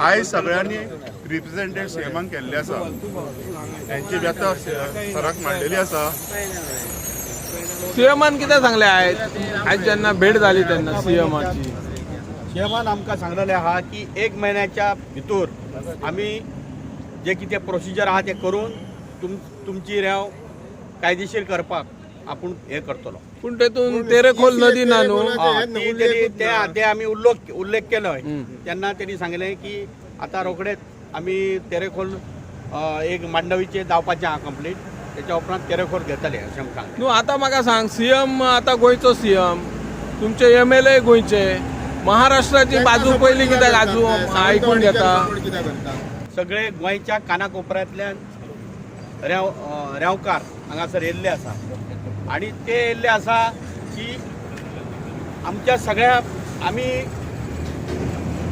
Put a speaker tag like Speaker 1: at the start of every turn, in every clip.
Speaker 1: आयज सगळ्यांनी रिप्रेझेंटेड सीएमान केल्ले आसा. तेंची व्यथा सराक मांडलेली आसा.
Speaker 2: सीएमान कितें सांगलें आयज आयज जेन्ना भेट जाली तेन्ना सीएमाची?
Speaker 3: सीएमान आमकां सांगलेलें आहा की एक म्हयन्याच्या भितर आमी जे कितें प्रोसिजर आहा तें करून तुमची रेंव कायदेशीर करपाक आपूण हें करतलो.
Speaker 2: पूण तेतून तेरेखोल नदी ना न्हू.
Speaker 3: हय, ती तेणी ते ते आमी उल्लेख उल्लेख केलो तेन्ना तेणी सांगलें की आतां रोखडेच आमी तेरेखोल एक मांडवीचें जावपाचें आहा कंप्लीट, तेच्या उपरांत तेरेखोल घेतले अशें आमकां सांगलें.
Speaker 2: न्हू, आतां म्हाका सांग, सीएम आतां गोंयचो सीएम, तुमचे एमएलए गोंयचे, महाराष्ट्राची बाजू पयली कित्याक आजू आयकून घेता?
Speaker 3: सगळे गोंयच्या कानाकोपऱ्यांतल्यान रेंवकार हांगासर येयल्ले आसा आनी ते येयल्ले आसा की आमच्या सगळ्या आमी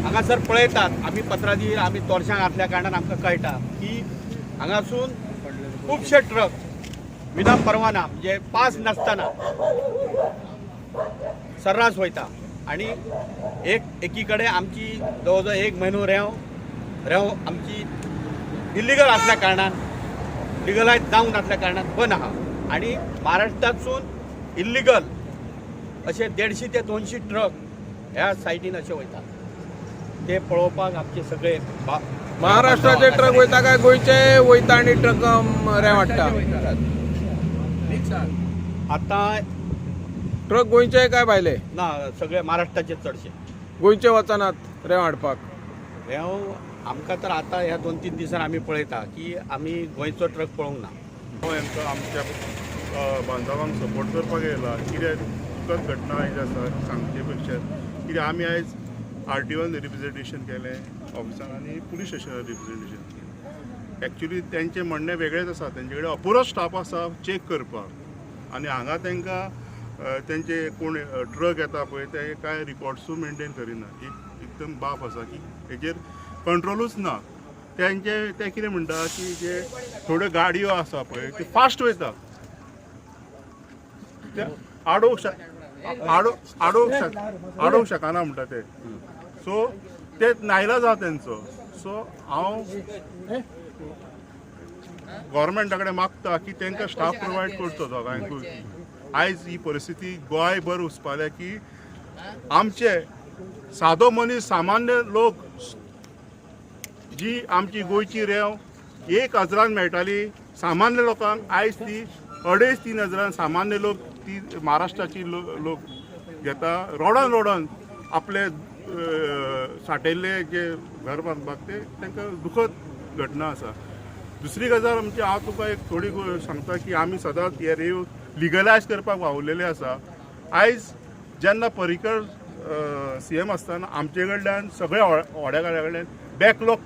Speaker 3: हांगासर पळयतात, आमी पत्रादीर आमी तोरशांक घातल्या कारणान आमकां कळटा की हांगासून खुबशे ट्रक विना परवाना, म्हणजे पास नासतना सर्रास वयता आनी एक एकी कडेन आमची जवळ जवळ एक म्हयनो रेंव रेंव आमची इलिगल आसल्या कारणान, लिगलायज जावंक नासल्या कारणान बंद आहा आनी महाराष्ट्रांतसून इल्लिगल अशे 150 ते 200 ट्रक ह्या सायडीन अशे वयता, ते पळोवपाक आमचे सगळे
Speaker 2: महाराष्ट्राचे ट्रक वयता काय गोंयचे वयता आनी ट्रक रेंव हाडटा?
Speaker 3: आतां
Speaker 2: ट्रक गोंयचे काय भायले?
Speaker 3: ना, सगळे महाराष्ट्राचे चडशे.
Speaker 2: गोंयचे वचनात रेंव हाडपाक?
Speaker 3: रेंव आमकां तर आतां ह्या 2-3 दिसान आमी पळयता की आमी गोंयचो ट्रक पळोवंक ना.
Speaker 1: हांव हेंका आमच्या बांधवांक सपोर्ट करपाक येयला. कित्याक दुखद घटना आयज आसा सांगचे पेक्षा, कित्याक आमी आयज आरटीओन रिप्रेझेंटेशन केलें ऑफिसान आनी पुलीस स्टेशनार रिप्रेझेंटेशन केलें. एक्चुली तेंचें म्हणणें वेगळेंच आसा. तेंचे कडेन अपुरो स्टाफ आसा चॅक करपाक आनी हांगा तांकां तेंचे कोण ट्रक येता पळय ते कांय रिकॉर्ड्सूय मेंटेन करिना. एक एकदम बाब आसा की हेजेर कंट्रोलूच ना तेंचे. ते कितें म्हणटा की जे थोड्यो गाडयो आसा पळय त्यो फास्ट वयता, ते आडोवंक शक आडो आडोवंक शक आडोवंक शकना म्हणटा ते. सो ते नायला आसा तेंचो. सो हांव गव्हर्मेंटा कडेन मागता की तांकां स्टाफ प्रोवायड करचो दोगांयकूय. आयज ही परिस्थिती गोंयभर वचपाल्या की आमचे सादो मनीस, सामान्य लोक, जी आमची गोंयची रेंव 1 हजारान मेळटाली सामान्य लोकांक, आयज ती 2.5-3 हजारान सामान्य लोक ती महाराष्ट्राची लोक घेता. रोडोन रोडोन आपले सांठयल्ले जे घर बांदपाक ते तांकां दुखद घटना आसा. दुसरी गजाल आमची, हांव तुका एक थोडी सांगता की आमी सदांच हे रेंव लिगलायज करपाक वावुरलेले आसा. आयज जेन्ना पर्रीकर सीएम आसतना आमचे कडल्यान सगळ्या होड्याकारा कडल्यान बॅकलॉग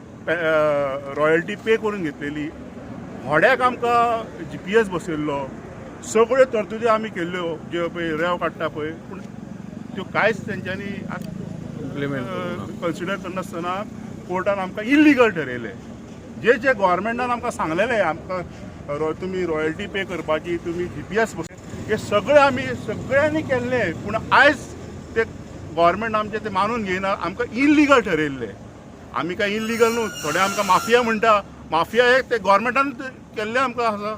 Speaker 1: रॉयल्टी पे करून घेतलेली. होड्याक आमकां जीपीएस बसयल्लो, सगळ्यो तरतुदी आमी केल्ल्यो ज्यो पळय रेंव काडटा पळय, पूण त्यो कांयच तेंच्यांनी
Speaker 2: इम्प्लिमेंट
Speaker 1: कन्सिडर करनासतना कोर्टान आमकां इल्लिगल ठरयलें. जे जे गव्हर्मेंटान आमकां सांगलेलें आमकां तुमी रॉयल्टी पे करपाची, तुमी जीपीएस, हे सगळें आमी सगळ्यांनी केल्लें, पूण आयज ते गव्हर्मेंट आमचें ते मानून घेयना. आमकां इल्लिगल ठरयल्लें. आमी काय इल्लिगल न्हू. थोडे आमकां माफिया म्हणटा. माफिया हे ते गव्हर्मेंटान केल्लें आमकां आसा.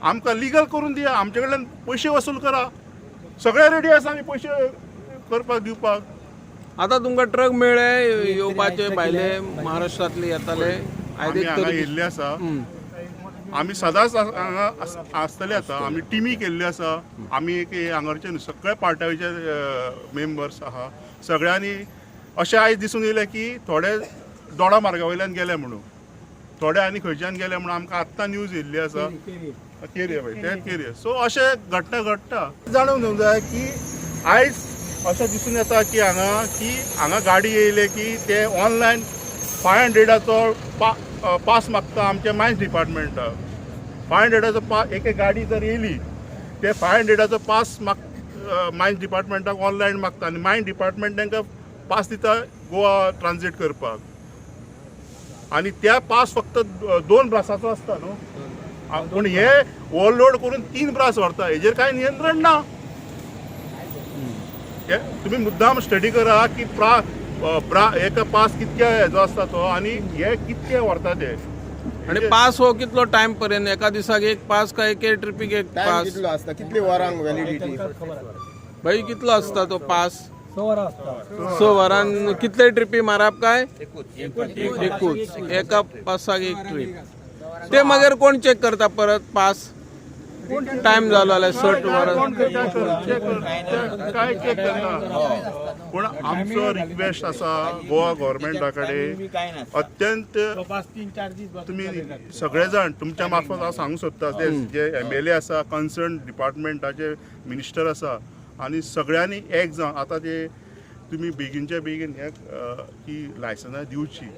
Speaker 1: आमकां लिगल करून दिया, आमचे कडल्यान पयशे वसूल करा. सगळे रेडी आसा आमी पयशे करपाक, दिवपाक.
Speaker 2: आता तुमकां ट्रक मेळ्ळे येवपाचे? भायले महाराष्ट्रांतले येताले आयज
Speaker 1: आमी
Speaker 2: एक
Speaker 1: हांगा
Speaker 2: तरी
Speaker 1: येयल्ले आसा. आमी सदांच हांगा आसतले. आतां आमी टिमी केल्ली आसा. आमी एक हे हांगाचे न्हू, सगळे पार्टाचे मेंबर्स आहा सगळ्यांनी. अशें आयज दिसून येयलें की थोडे दोडा मार्गा वयल्यान गेले म्हणून, थोडे आनी खंयच्यान गेले म्हणून आमकां आत्तां न्यूज येयल्ली आसा. केरये पळय ते केरये. सो अशें घटना घडटा. जाणून घेवंक जाय की आयज अशें दिसून येता की हांगा गाडी येयले की ते ऑनलायन 500चो पास मागता आमच्या मायन्स डिपार्टमेंटाक. 500चो पा एक एक गाडी जर येयली, ते 500चो पास माग मायन्स डिपार्टमेंटाक ऑनलायन मागता आनी मायन डिपार्टमेंट तांकां पास दिता गोवा ट्रान्जीट करपाक. आनी त्या पास फक्त 2 ब्रासाचो आसता न्हू, पूण हे ओवरलोड करून 3 ब्रास व्हरता. हेजेर कांय नियंत्रण ना. हे तुम्ही मुद्दाम स्टडी करा की ब्रा एका पास कितक्या हेजो आसता तो आनी हे कितके व्हरता ते.
Speaker 2: आणि पास हो कितलो टायम पर्यंत? एका दिसाक एक पास काय एके ट्रिपीक एक
Speaker 4: टायम
Speaker 2: पास?
Speaker 4: कितलो आसता, कितले वरांक व्हॅलिडिटी?
Speaker 2: भाई, कितलो असता तो पास? 6 वरां. कितले ट्रिपी मारप काय एकूच? एका पासाक एक ट्रीप. ते मगेर कोण चेक करता परत पास टायम जालो जाल्यार 60 वरां?
Speaker 1: कोण करता? काय चेक करता? पूण आमचो रिक्वेस्ट आसा गोवा गव्हर्मेंटा कडेन अत्यंत, तुमी सगळे जाण तुमच्या मार्फत हांव सांगूंक सोदता, ते जे एमएलए आसा, कन्सर्न डिपार्टमेंटाचे मिनिस्टर आसा आनी सगळ्यांनी एक जावन आतां ते तुमी बेगीनच्या बेगीन हे ही लायसनां दिवची.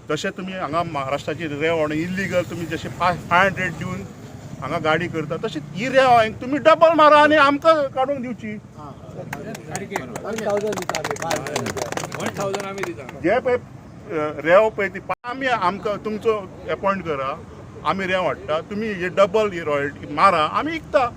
Speaker 1: तशें तुमी हांगा महाराष्ट्राची रेंव आनी इल्लिगल तुमी जशें 500 दिवन हांगा गाडी करता, तशें ही रेंव हांगा तुमी डबल मारा आनी आमकां काडूंक दिवची. जे पळय रेंव पळय ती आमी आमकां तुमचो एपॉयंट करा, आमी रेंव हाडटा, तुमी हे डबल ही रॉयल्टी मारा, आमी विकता.